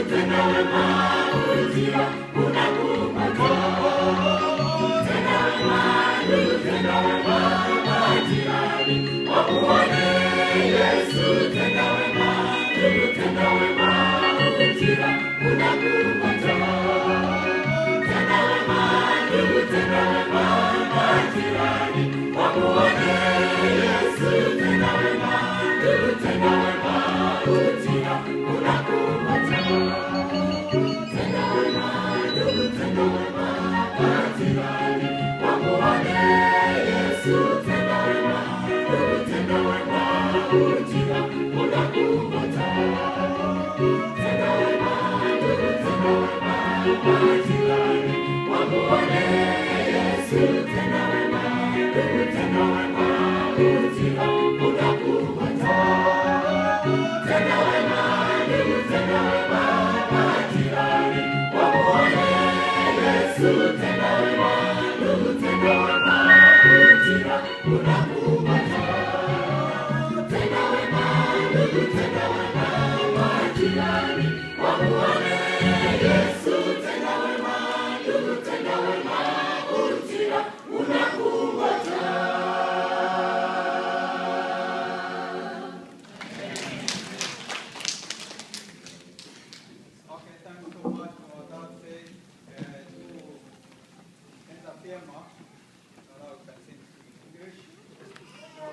tenda wema, ujira unakungoja. Tenda wema, ndugu, tenda wema, majirani wakuone Yesu. Tenda wema, ndugu, tenda wema, ujira unakungoja. Tenda wema, ndugu, tenda wema, majirani wakuone Yesu. Tenda wema, ndugu, tenda wema, ujira unakungoja. Tenda wema, ndugu, tenda wema, majirani wakuone Yesu. Tenda wema, ndugu, tenda wema, ujira unakungoja. Tenda wema, ndugu, tenda wema, majirani wakuone Yesu. Tenda wema, ndugu, tenda wema, ujira unakungoja. Tenda wema, ndugu, tenda wema, majirani wakuone Yesu. Tenda wema, ndugu, tenda wema, ujira unakungoja. Tenda wema, ndugu, tenda wema, majirani wakuone Yesu. Tenda wema, ndugu, tenda wema, ujira unakungoja. Okay, thank you so much for that say to Enda Firma. So now we can sing in English. So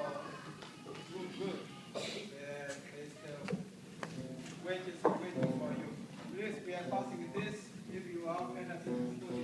do good. There's the wages waiting for you. Please, we are passing this. If you have anything to put